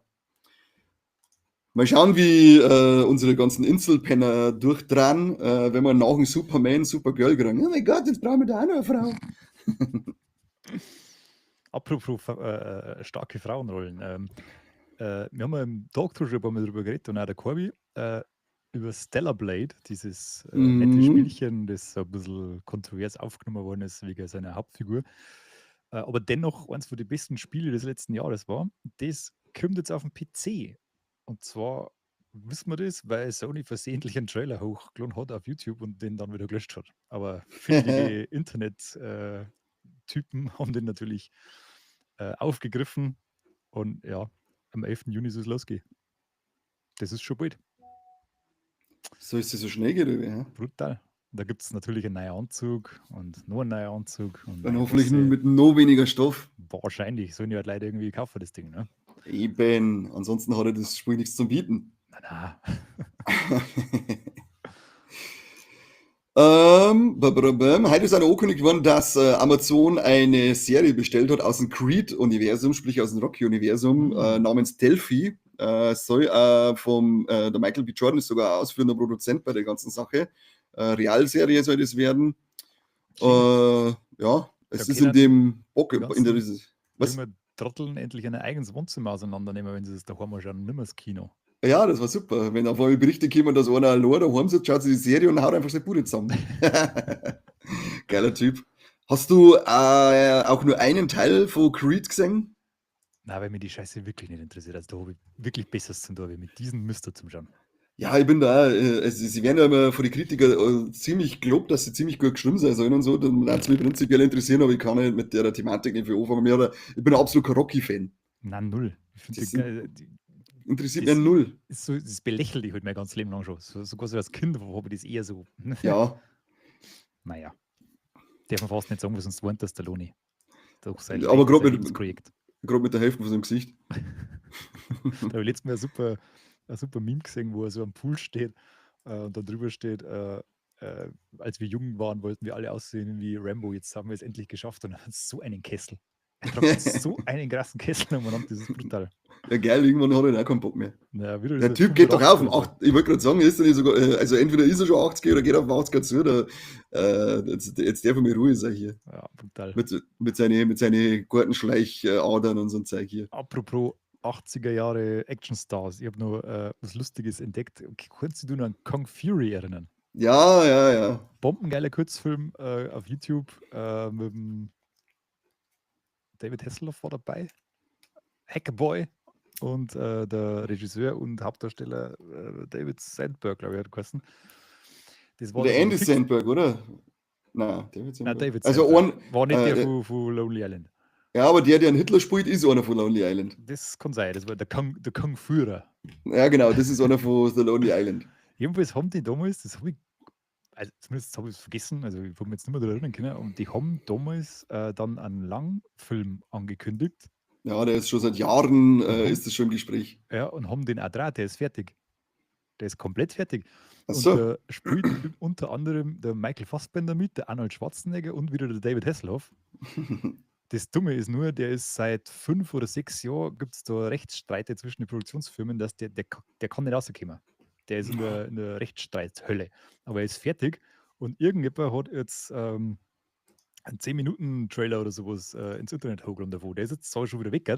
mal schauen, wie unsere ganzen Inselpenner durchdrehen, wenn wir nach dem Superman Supergirl kriegen. Oh mein Gott, jetzt brauchen wir da auch noch eine Frau. Apropos starke Frauenrollen. Wir haben ja im Talk schon ein paar Mal drüber geredet und auch der Corby über Stellar Blade, dieses nette Spielchen, das so ein bisschen kontrovers aufgenommen worden ist wegen seiner Hauptfigur. Aber dennoch eins von den besten Spiele des letzten Jahres war. Das kommt jetzt auf den PC. Und zwar wissen wir das, weil Sony versehentlich einen Trailer hochgeladen hat auf YouTube und den dann wieder gelöscht hat. Aber findige Internet-Typen haben den natürlich aufgegriffen und ja, am 11. Juni soll es losgehen. Das ist schon bald. So ist es so schnell geht, ja? Brutal. Da gibt es natürlich einen neuen Anzug und noch einen neuen Anzug. Und dann hoffentlich mit noch weniger Stoff. Wahrscheinlich. Sollen die halt leider irgendwie kaufen, das Ding, ne? Eben. Ansonsten hat er das Spiel nichts zum Bieten. Na, na. Heute ist eine angekündigt worden, dass Amazon eine Serie bestellt hat aus dem Creed-Universum, sprich aus dem Rocky-Universum, namens Delphi. Soll der Michael B. Jordan ist sogar ausführender Produzent bei der ganzen Sache. Realserie soll das werden. Ja, es ist in dem Bock. In der, was? Trotteln endlich ein eigenes Wohnzimmer auseinandernehmen, wenn sie das daheim schauen, nicht mehr das Kino. Ja, das war super. Wenn auf einmal Berichte kommen, dass einer allein daheim sitzt, schaut sich die Serie und haut einfach seine Bude zusammen. Geiler Typ. Hast du auch nur einen Teil von Creed gesehen? Nein, weil mir die Scheiße wirklich nicht interessiert. Also da habe ich wirklich Besseres zu tun, wie mit diesem Mister zum Schauen. Ja, ich bin da. Also, sie werden ja immer von den Kritikern ziemlich gelobt, dass sie ziemlich gut geschrieben sein sollen und so. Dann würde es mich prinzipiell interessieren, aber ich kann nicht mit der Thematik nicht viel anfangen. Ich bin ein absoluter Rocky-Fan. Nein, null. Ich finde, interessiert mich null. Ist so, das belächelt ich halt mein ganzes Leben lang schon. So, sogar so als Kind habe ich das eher so. Ja. Naja. Darf man fast nicht sagen, was sonst wohnt das der Loni. Doch sein aber gerade mit der Hälfte von seinem Gesicht. Da habe ich letztes Mal ein super Meme gesehen, wo er so am Pool steht und dann drüber steht, als wir jung waren, wollten wir alle aussehen wie Rambo, jetzt haben wir es endlich geschafft und dann hat so einen Kessel. Er trägt so einen krassen Kessel umeinander, das ist brutal. Ja geil, irgendwann hat er auch keinen Bock mehr. Ja, wieder der Typ geht doch auf, ich wollte gerade sagen, ist er nicht sogar, also entweder ist er schon 80 oder geht auf 80 zu, oder, jetzt darf er mir Ruhe sein hier. Ja, brutal. Mit seinen Gartenschleichadern und so ein Zeug hier. Apropos 80er Jahre Actionstars. Ich habe noch was Lustiges entdeckt. Kannst du dich noch an Kung Fury erinnern? Ja, ja, ja. Bombengeiler Kurzfilm auf YouTube mit dem David Hasselhoff war dabei. Hackerboy und der Regisseur und Hauptdarsteller David Sandberg, glaube ich, hat geheißen. Das war der Andy Sandberg, oder? Nein, David Sandberg. Nein, David Sandberg. Also war nicht der von Lonely Island. Ja, aber der einen Hitler spielt, ist einer von Lonely Island. Das kann sein, das war der Kung Führer. Ja, genau, das ist einer von The Lonely Island. Jedenfalls haben die damals, das habe ich, also zumindest habe ich es vergessen, also ich habe mich jetzt nicht mehr daran erinnern können, und die haben damals dann einen Langfilm angekündigt. Ja, der ist schon seit Jahren, ist das schon im Gespräch. Ja, und haben den auch dran, der ist fertig. Der ist komplett fertig. Ach so. Und da spielt unter anderem der Michael Fassbender mit, der Arnold Schwarzenegger und wieder der David Hasselhoff. Das Dumme ist nur, der ist seit 5 oder 6 Jahren, gibt es da Rechtsstreite zwischen den Produktionsfirmen, dass der kann nicht rauskommen. Der ist in der Rechtsstreithölle. Aber er ist fertig und irgendjemand hat jetzt einen 10-Minuten-Trailer oder sowas ins Internet hochgeladen davon. Der ist jetzt zwar schon wieder weg,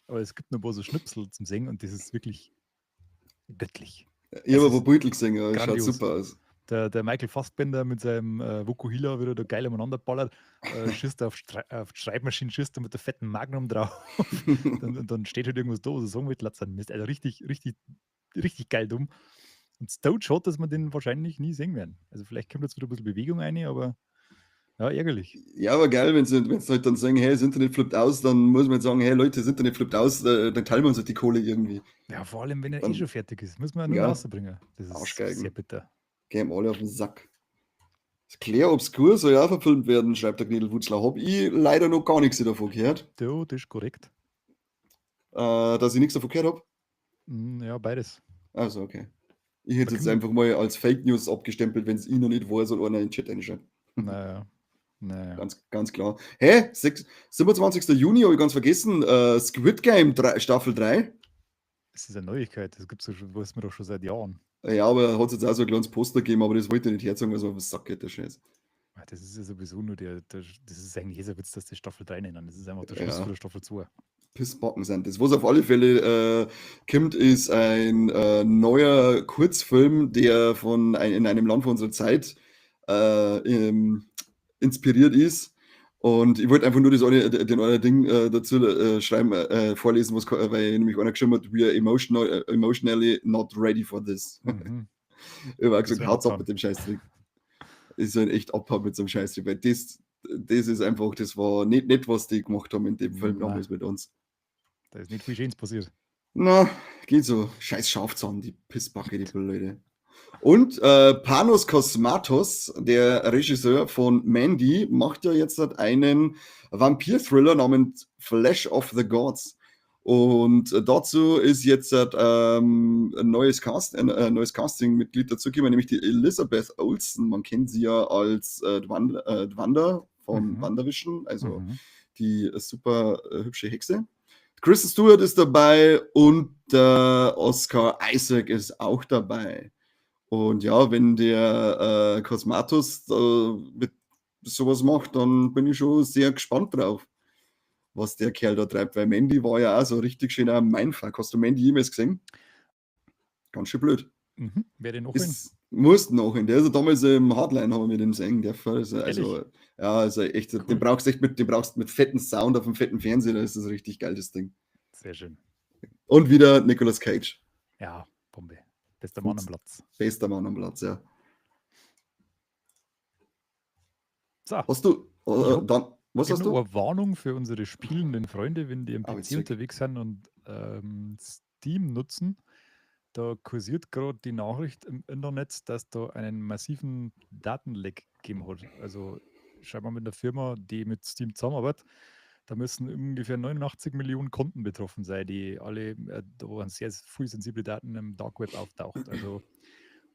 aber es gibt noch ein paar so Schnipsel zum Singen und das ist wirklich göttlich. Ich habe aber Beutel gesehen, ja, schaut super aus. Der Michael Fassbender mit seinem Vokuhila wieder da geil umeinander ballert, schießt auf, auf die Schreibmaschine, schießt er mit der fetten Magnum drauf. Und dann steht halt irgendwas da, was er sagen will, latz Mist. Also richtig, richtig, richtig geil dumm. Und es schon, dass wir den wahrscheinlich nie sehen werden. Also vielleicht kommt jetzt wieder ein bisschen Bewegung rein, aber ja, ärgerlich. Ja, aber geil, wenn sie halt dann sagen, hey, das Internet flippt aus, dann muss man sagen, hey Leute, das Internet flippt aus, dann teilen wir uns halt die Kohle irgendwie. Ja, vor allem, wenn er eh schon fertig ist, muss man ja nur rausbringen. Das ist Arschgeigen. Sehr bitter. Gehen alle auf den Sack. Das Clair Obscur soll ja auch verfilmt werden, schreibt der Gnädel Wutzler. Hab ich leider noch gar nichts davon gehört. Ja, das ist korrekt. Dass ich nichts davon gehört habe? Ja, beides. Also, okay. Ich hätte Da es jetzt einfach mal als Fake News abgestempelt, wenn es ich noch nicht weiß und einer in den Chat reinschreibt. Naja. Naja. Ganz, ganz klar. Hä? 27. Juni habe ich ganz vergessen. Squid Game 3, Staffel 3. Das ist eine Neuigkeit, das gibt's ja schon, weiß man doch schon seit Jahren. Ja, aber hat es jetzt auch so ein kleines Poster gegeben, aber das wollte ich nicht herzeigen, weil es mir auf den Sack geht, der Scheiß. Ah, das ist ja sowieso nur das ist eigentlich jeder Witz, dass die Staffel 3 nennen. Das ist einfach der Schluss von der Staffel 2. Pissbacken sind. Das, was auf alle Fälle kommt, ist ein neuer Kurzfilm, der in einem Land von unserer Zeit inspiriert ist. Und ich wollte einfach nur den eine Ding dazu schreiben, vorlesen, weil nämlich einer geschrieben hat: "We are emotionally not ready for this." Ich habe gesagt, haut's ab mit dem Scheißdreck. Ist ein echt abhauen mit so einem Scheißdreck, weil das ist einfach, das war nicht nett, was die gemacht haben in dem Film damals mit uns. Da ist nicht viel Schönes passiert. Na, geht so. Scheiß Schafzahn, die Pissbacke, die Leute. Und Panos Cosmatos, der Regisseur von Mandy, macht ja jetzt halt einen Vampir-Thriller namens Flesh of the Gods. Und dazu ist jetzt ein neues Casting-Mitglied dazugekommen, nämlich die Elizabeth Olsen. Man kennt sie ja als Wanda von WandaVision, also die super hübsche Hexe. Kristen Stewart ist dabei und Oscar Isaac ist auch dabei. Und ja, wenn der Cosmatos mit sowas macht, dann bin ich schon sehr gespannt drauf, was der Kerl da treibt. Weil Mandy war ja auch so richtig schöner Mindfuck. Hast du Mandy jemals gesehen? Ganz schön blöd. Werde ich nachholen. Musst nachholen. Der ist ja damals im Hardline, haben wir den sehen dürfen. Also, ja, also echt, cool. Den brauchst mit fetten Sound auf dem fetten Fernseher, da ist das richtig geil, das Ding. Sehr schön. Und wieder Nicolas Cage. Ja, Bombe. Bester Mann am Platz. Bester Mann am Platz, ja. So. Hast du, dann, was hast du? Eine Warnung für unsere spielenden Freunde, wenn die am PC unterwegs sind und Steam nutzen. Da kursiert gerade die Nachricht im Internet, dass da einen massiven Datenleck gegeben hat. Also scheinbar mit einer Firma, die mit Steam zusammenarbeitet. Da müssen ungefähr 89 Millionen Konten betroffen sein, die alle, da waren sehr viel sensible Daten im Dark Web auftaucht. Also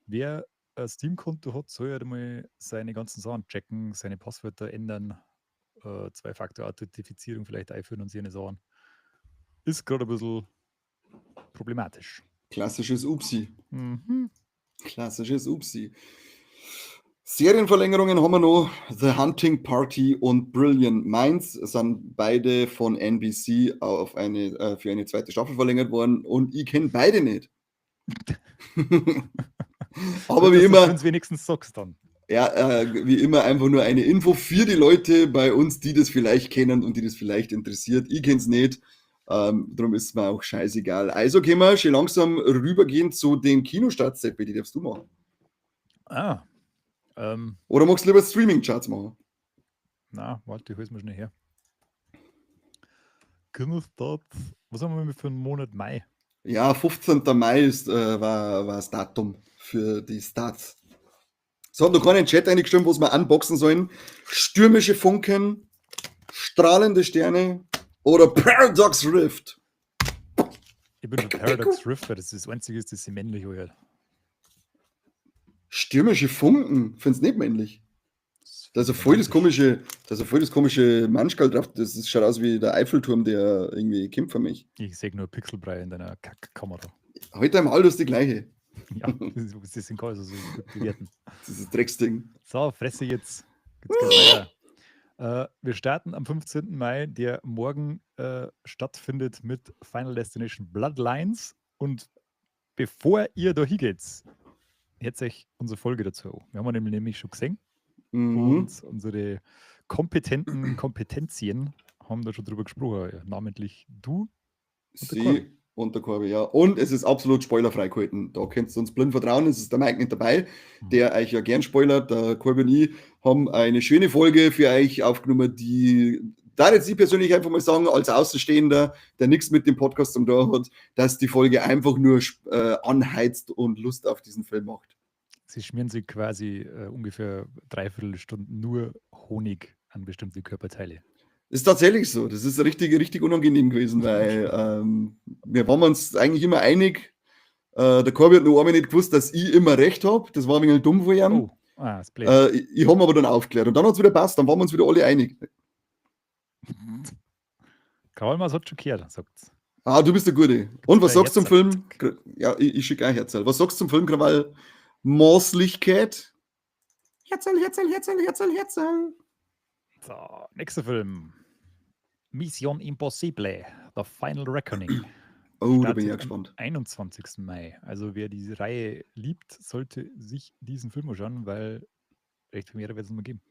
wer ein Steam-Konto hat, soll ja mal seine ganzen Sachen checken, seine Passwörter ändern, Zwei-Faktor-Authentifizierung vielleicht einführen und seine Sachen. Ist gerade ein bisschen problematisch. Klassisches Upsi. Klassisches Upsi. Serienverlängerungen haben wir noch. The Hunting Party und Brilliant Minds sind beide von NBC für eine zweite Staffel verlängert worden und ich kenne beide nicht. Aber wie immer. Wenn wenigstens sagst dann. Ja, wie immer einfach nur eine Info für die Leute bei uns, die das vielleicht kennen und die das vielleicht interessiert. Ich kenne es nicht. Darum ist es mir auch scheißegal. Also können wir schon langsam rübergehen zu den Kinostarts, Seppi, die darfst du machen. Ah. Oder magst du lieber Streaming-Charts machen? Na, warte, ich hol's mir schnell her. Kinostarts. Was haben wir für einen Monat Mai? Ja, 15. Mai war das Datum für die Starts. Es hat noch keiner in den Chat eingeschrieben, was wir unboxen sollen. Stürmische Funken, strahlende Sterne oder Paradox Rift. Ich bin für Paradox Rift, weil das das Einzige ist, das sie männlich hört. Stürmische Funken, findest du nicht männlich? Da ist ja voll das komische Manschgall drauf. Das schaut aus wie der Eiffelturm, der irgendwie kämpft für mich. Ich sehe nur Pixelbrei in deiner Kackkamera. Heute im Alter ist die gleiche. Ja, das sind also so gut bewerten. Dieses Drecksding. So, Fresse jetzt. Jetzt geht's weiter. Wir starten am 15. Mai, der morgen stattfindet mit Final Destination Bloodlines. Und bevor ihr da hingeht, Hört euch unsere Folge dazu an. Wir haben ihn nämlich schon gesehen. Und unsere kompetenten Kompetenzien haben da schon drüber gesprochen. Ja, namentlich du und der Sie Corby. und der Corby, ja. Und es ist absolut spoilerfrei gehalten. Da könnt ihr uns blind vertrauen. Es ist der Mike nicht dabei, der euch ja gern spoilert. Der Corby und ich haben eine schöne Folge für euch aufgenommen, die, da jetzt ich persönlich einfach mal sagen, als Außenstehender, der nichts mit dem Podcast zum tun hat, dass die Folge einfach nur anheizt und Lust auf diesen Film macht. Sie schmieren sich quasi ungefähr 3/4 Stunden nur Honig an bestimmte Körperteile. Ist tatsächlich so. Das ist richtig, richtig unangenehm gewesen, weil wir waren uns eigentlich immer einig. Der Corby hat nur einmal nicht gewusst, dass ich immer recht hab. Das war ein wenig dumm von ihm. Oh, ist blöd. Ich hab ihn aber dann aufgeklärt. Und dann hat's wieder passt. Dann waren wir uns wieder alle einig. Krawallmaus hat schon gehört, sagt's. Ah, du bist der Gute. Und was Zwei sagst du zum Herzerl. Film? Ja, ich schicke ein Herzerl. Was sagst du zum Film, Krawall? Maßlichkeit? Herzerl, Herzerl, Herzerl, Herzerl, Herzerl. So, nächster Film. Mission Impossible, The Final Reckoning. Oh, da bin ich ja Startet am gespannt. 21. Mai. Also wer diese Reihe liebt, sollte sich diesen Film anschauen, weil recht viel mehr wird es nicht mehr geben.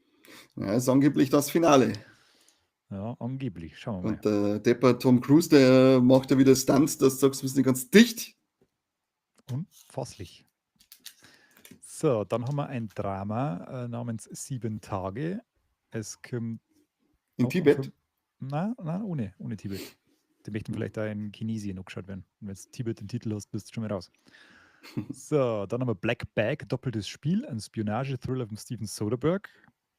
Ja, ist angeblich das Finale. Ja, angeblich. Schauen wir mal. Und der Depper Tom Cruise, der macht ja wieder Stunts, dass du sagst, wir sind nicht ganz dicht. Unfasslich. So, dann haben wir ein Drama namens 7 Tage. Es kommt In auch am Tibet? Nein, nein, ohne Tibet. Die möchten vielleicht auch in Chinesien noch geschaut werden. Und wenn du Tibet im Titel hast, bist du schon mal raus. So, dann haben wir Black Bag, doppeltes Spiel, ein Spionage-Thriller von Steven Soderbergh.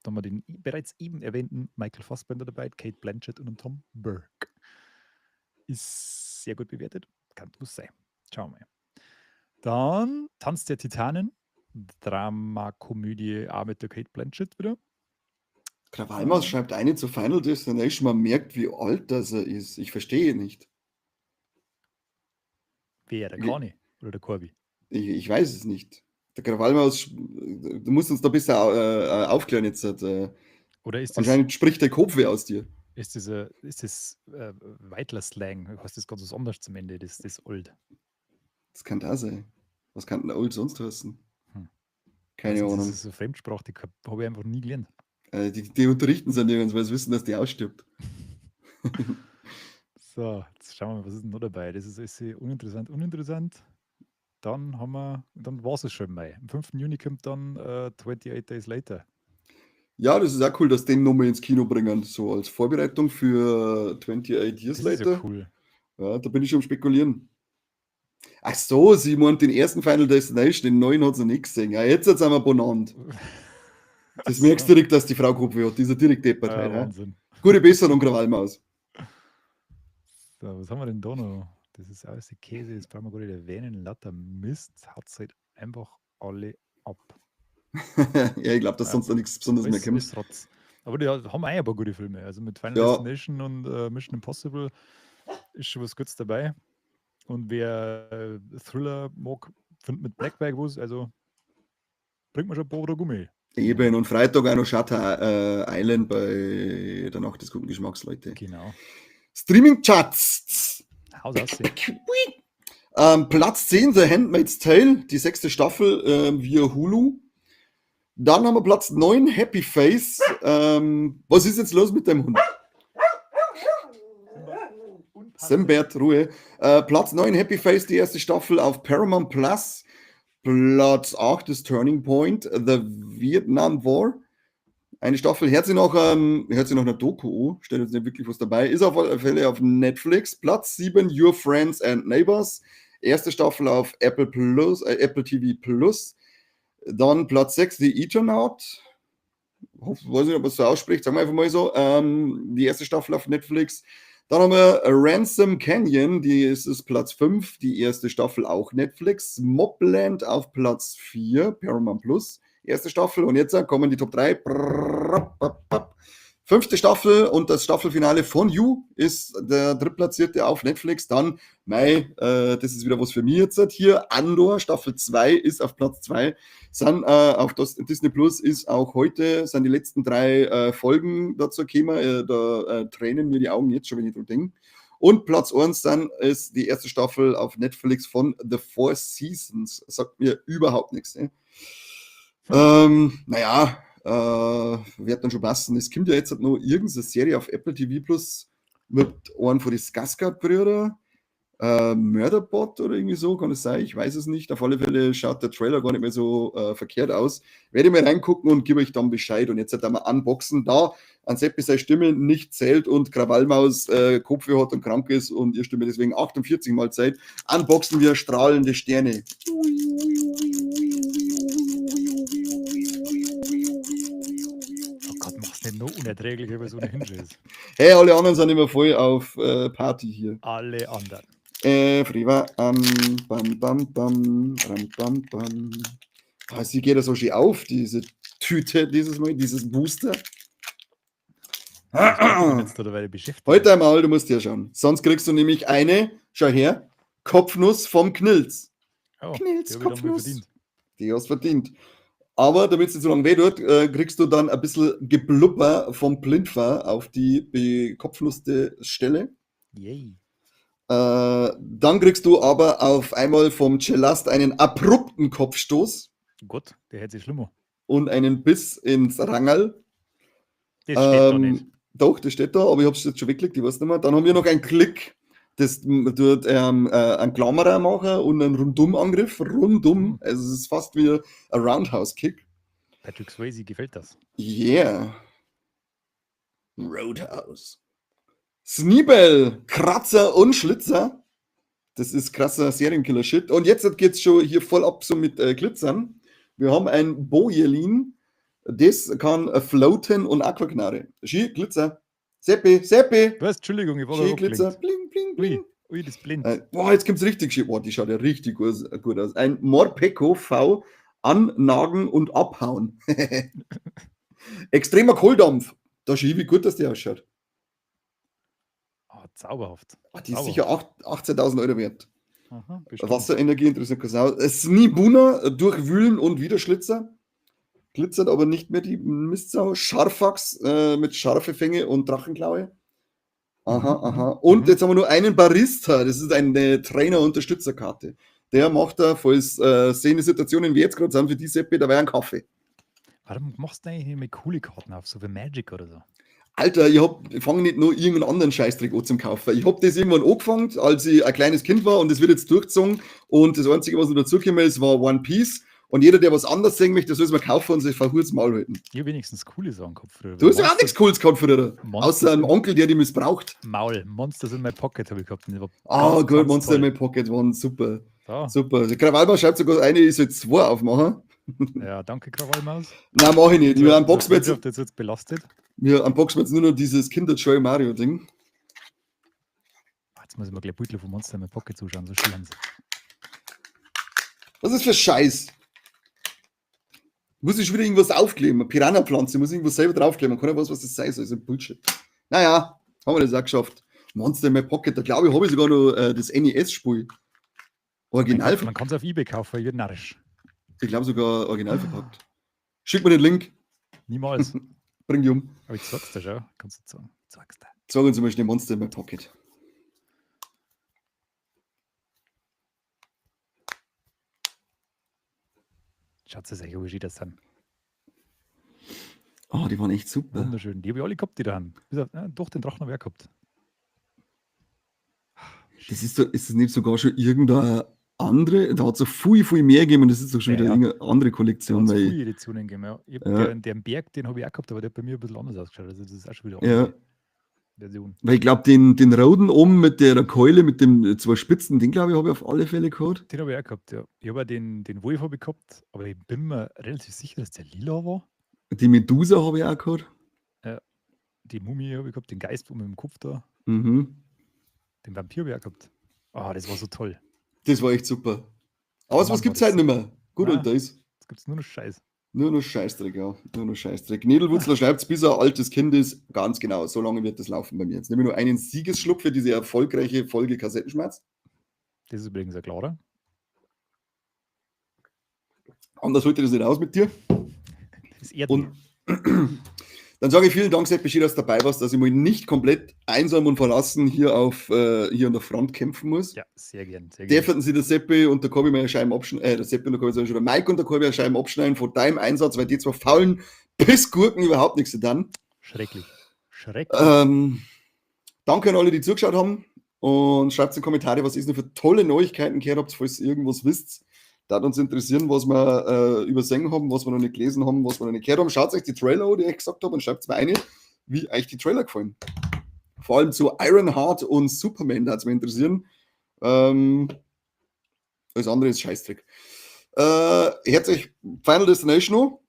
Dann haben wir den bereits eben erwähnten Michael Fassbender dabei, Cate Blanchett und Tom Burke. Ist sehr gut bewertet. Kann bloß sein. Schauen wir mal. Dann Tanz der Titanen, Drama-Komödie auch mit der Cate Blanchett wieder. Krawallmaus schreibt eine zu Final Destination, man merkt, wie alt das er ist. Ich verstehe nicht. Wer, der Wie Kani oder der Corby? Ich weiß es nicht. Der Krawallmaus, du musst uns da besser aufklären jetzt. Oder ist das Anscheinend spricht der Kopfweh aus dir. Ist das Weitler-Slang? Heißt das ganz was anderes zum Ende, das Old? Das kann da sein. Was kann denn Old sonst heißen? Keine Also, das Ahnung. ist so eine Fremdsprache, die habe ich einfach nie gelernt. Die unterrichten sie nirgends, weil sie wissen, dass die ausstirbt. So, jetzt schauen wir mal, was ist denn noch dabei? Das ist alles sehr uninteressant, uninteressant. Dann haben wir, dann war's es schon im Mai. Am 5. Juni kommt dann 28 Days Later. Ja, das ist auch cool, dass den nochmal ins Kino bringen, so als Vorbereitung für 28 Years Das ist ja Later. cool. Ja, da bin ich schon am Spekulieren. Ach so, sie meint den ersten Final Destination, den neuen hat sie nicht gesehen. Ja, jetzt sind wir benannt. Das merkst du direkt, dass die Frau Kopfweh hat. Die ist ja direkt deppert Ja, heute, ja. Wahnsinn. Gute Besserung, Krawallmaus. So, was haben wir denn da noch? Das ist alles der Käse, das brauchen wir gar nicht erwähnen. Lauter Mist, haut's halt einfach alle ab. Ja, ich glaub, dass Ja. sonst noch nichts Besonderes mehr Alles kommt. ist Rotz. Aber die haben auch ein paar gute Filme. Also mit Final Destination und Mission Impossible ist schon was Gutes dabei. Und wer Thriller mag, findet mit Black Bag was. Also bringt man schon ein paar Gummi. Eben, und Freitag auch noch Shutter Island bei der Nacht des guten Geschmacks, Leute. Streaming-Charts. Haus aus. Platz 10, The Handmaid's Tale, die 6. Staffel via Hulu. Dann haben wir Platz 9, Happy Face. Was ist jetzt los mit dem Hund? Simbert, Ruhe. Platz 9, Happy Face, die erste Staffel auf Paramount Plus. Platz 8 ist Turning Point, The Vietnam War. Eine Staffel, hört sich nach einer Doku an, steht jetzt nicht wirklich was dabei, ist auf alle Fälle auf Netflix. Platz 7, Your Friends and Neighbors. Erste Staffel auf Apple TV Plus. Dann Platz 6, The Eternaut. Weiß nicht, ob man es so ausspricht, sagen wir einfach mal so. Die erste Staffel auf Netflix. Dann haben wir Ransom Canyon, die ist Platz 5, die erste Staffel auch Netflix. Mobland auf Platz 4, Paramount Plus, erste Staffel. Und jetzt kommen die Top 3. Brrrr, 5. Staffel und das Staffelfinale von You ist der Drittplatzierte auf Netflix. Dann, Mai, das ist wieder was für mich jetzt hier. Andor, Staffel 2 ist auf Platz 2. Sind auf Disney Plus ist auch heute, sind die letzten 3 Folgen dazu gekommen. Da tränen mir die Augen jetzt schon, wenn ich dran denke. Und Platz 1 dann ist die erste Staffel auf Netflix von The Four Seasons. Sagt mir überhaupt nichts. Ne? Naja, wird dann schon passen. Es kommt ja jetzt noch irgendeine Serie auf Apple TV Plus mit einem von den Skarsgård-Brüdern. Murderbot oder irgendwie so, kann es sein? Ich weiß es nicht. Auf alle Fälle schaut der Trailer gar nicht mehr so verkehrt aus. Werde ich mal reingucken und gebe euch dann Bescheid. Und jetzt halt einmal unboxen, da an Seppi seine Stimme nicht zählt und Krawallmaus Kopfweh hat und krank ist und ihr Stimme deswegen 48 Mal zählt, unboxen wir strahlende Sterne. Oh Gott, mach's nicht noch unerträglicher, weil so eine Hinge ist. Hey, alle anderen sind immer voll auf Party hier. Alle anderen. Friva, bam, bam, bam, bam, bam, bam. Ah, sie geht ja so schön auf, diese Tüte dieses Mal, dieses Booster. Jetzt da beschäftigt. Heute einmal, du musst hier schauen. Sonst kriegst du nämlich eine, schau her, Kopfnuss vom Knilz. Oh, Knilz, die hab ich dann mal Kopfnuss. verdient. Die hast verdient. Aber damit es nicht so lange weh tut, kriegst du dann ein bisschen Geblubber vom Blindfahr auf die bekopfnusste Stelle. Yay. Dann kriegst du aber auf einmal vom Cellast einen abrupten Kopfstoß. Gott, der hätte sich schlimmer. Und einen Biss ins Rangerl. Das steht da nicht. Doch, das steht da, aber ich hab's jetzt schon weggelegt, ich weiß nicht mehr. Dann haben wir noch einen Klick, das tut einen Klammerer machen und einen Rundum-Angriff. Rundum, also es ist fast wie ein Roundhouse-Kick. Patrick Swayze gefällt das. Yeah. Roadhouse. Sneebell, Kratzer und Schlitzer. Das ist krasser Serienkiller-Shit. Und jetzt geht's schon hier voll ab so mit Glitzern. Wir haben ein Bojelin. Das kann floaten und Aquaknarre. Ski, Glitzer. Seppi, Seppi. Was? Entschuldigung, ich war Ski, da Glitzer. abgelenkt. Bling, bling, bling. Ui, ui, das blinkt. Boah, jetzt kommt's richtig schön. Boah, die schaut ja richtig gut aus. Ein Morpeko V annagen und abhauen. Extremer Kohldampf. Da schau ich, wie gut das der ausschaut. Ah, zauberhaft. Ah, die ist Zauberhaft. sicher 18.000 Euro wert. Aha, bestimmt. Wasserenergie interessiert keine Sau. Snibuna, durchwühlen und wieder Schlitzer. Glitzert aber nicht mehr die Mistsau. Scharfax mit scharfe Fänge und Drachenklaue. Aha, aha. Und jetzt haben wir nur einen Barista. Das ist eine Trainer-Unterstützerkarte. Der macht da, falls Szene-Situationen wie jetzt gerade sind, für die Seppi, da wäre ein Kaffee. Warum machst du eigentlich nicht mehr coole Karten auf, so wie Magic oder so? Alter, ich fange nicht nur irgendeinen anderen Scheißdreck an zum Kaufen. Ich hab das irgendwann angefangen, als ich ein kleines Kind war und das wird jetzt durchgezogen. Und das Einzige, was noch dazugekommen ist, war One Piece. Und jeder, der was anderes sehen möchte, soll es mal kaufen und sich verhurt's Maul halten. Ich hab wenigstens coole Sachen gehabt früher. Du hast ja auch Monsters nichts Cooles gehabt früher. Monsters Außer einem in Onkel, der dich missbraucht. Maul. Monsters in my Pocket habe ich gehabt. Und das war Ah, ganz, gut, ganz Monster in toll. my Pocket waren super. So. Super. Der Krawallmaus schreibt sogar eine, ich soll 2 aufmachen. Ja, danke, Krawallmaus. Nein, mach ich nicht. Wir So, unboxen die jetzt, Wirtschaft ist jetzt belastet. wir unboxen jetzt nur noch dieses Kinder Joy Mario Ding. Ah, jetzt muss ich mir gleich Beutel von Monster in my Pocket zuschauen, so schön. Was ist für Scheiß? Muss ich schon wieder irgendwas aufkleben? Eine Piranha-Pflanze, muss ich irgendwas selber draufkleben. Keiner weiß, was das sein soll. Das ist ein Bullshit. Naja, haben wir das auch geschafft. Monster in my Pocket, da glaube ich, habe ich sogar noch das NES-Spiel. Original Man kann es auf eBay kaufen, ich bin narrisch. Ich glaube sogar original verpackt. Schick mir den Link. Niemals. Bring die um. Aber ich zeig's dir schon. Kannst du zeigen. Zeig's dir. Zeig uns zum Beispiel Monster in my Pocket. Schaut es euch, wie schön das sind. Oh, die waren echt super. Wunderschön. Die habe ich alle gehabt, die da haben. Bis auf, ja, doch, den Drachen habe ich auch gehabt. Das ist, doch, ist das nicht sogar schon irgendeine andere? Da hat es so viel, viel mehr gegeben und das ist doch schon Ja, wieder ja. irgendeine andere Kollektion. Da hat's Weil viele Editionen gegeben, ja. Ich hab Ja. Den Berg, den habe ich auch gehabt, aber der hat bei mir ein bisschen anders ausgeschaut. Also das ist auch schon wieder Ja. andere Version. Weil ich glaube, den roten oben mit der Keule, mit den zwei Spitzen, den glaube ich, habe ich auf alle Fälle gehabt. Den habe ich auch gehabt, ja. Ich habe auch den Wolf hab ich gehabt, aber ich bin mir relativ sicher, dass der lila war. Die Medusa habe ich auch gehabt. Ja. Die Mumie habe ich gehabt, den Geist um im Kopf da. Den Vampir habe ich auch gehabt. Ah, das war so toll. Das war echt super. Aber sowas Mann, war gibt es das halt nicht mehr. Gut, Nein. und da ist. Jetzt gibt es nur noch Scheiß. Nur noch Scheißdreck, ja. Nur noch Scheißdreck. Nedelwurzler schreibt, bis er ein altes Kind ist. Ganz genau, so lange wird das laufen bei mir. Jetzt nehme ich nur einen Siegesschluck für diese erfolgreiche Folge Kassettenschmerz. Das ist übrigens ein klarer. Anders holt ihr das nicht aus mit dir. Das ehrt Und mich. Dann sage ich vielen Dank, Seppi, schön, dass du dabei warst, dass ich mal nicht komplett einsam und verlassen hier an der Front kämpfen muss. Ja, sehr gern, sehr gern. Dürfen Sie der Seppi und der Corby mal eine Scheibe abschneiden, der Seppi und der Corby, sag ich schon, der Mike und der Corby eine Scheibe abschneiden von deinem Einsatz, weil die zwei faulen Pissgurken überhaupt nichts tun. Schrecklich. Schrecklich. Danke an alle, die zugeschaut haben, und schreibt in die Kommentare, was ihr noch für tolle Neuigkeiten gehört habt, falls ihr irgendwas wisst. Da hat uns interessieren, was wir übersehen haben, was wir noch nicht gelesen haben, was wir noch nicht gehört haben. Schaut euch die Trailer an, die ich gesagt habe, und schreibt mir eine, wie euch die Trailer gefallen. Vor allem zu Ironheart und Superman, da hat's mich interessieren. Alles andere ist Scheißdreck. Herzlich Final Destination noch.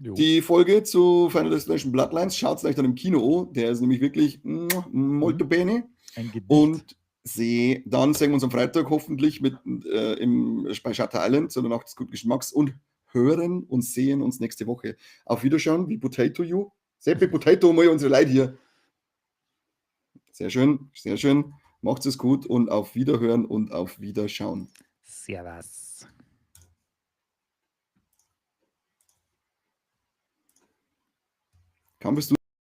Jo. Die Folge zu Final Destination Bloodlines. Schaut's euch dann im Kino an. Der ist nämlich wirklich molto bene. Ein Gedicht. Und dann sehen wir uns am Freitag hoffentlich bei Shutter Island zu der Nacht des guten Geschmacks und hören und sehen uns nächste Woche. Auf Wiederschauen, wie Potato You. Seppi Potato, mal unsere Leute hier. Sehr schön, sehr schön. Macht's es gut und auf Wiederhören und auf Wiederschauen. Servus. Kaum bist du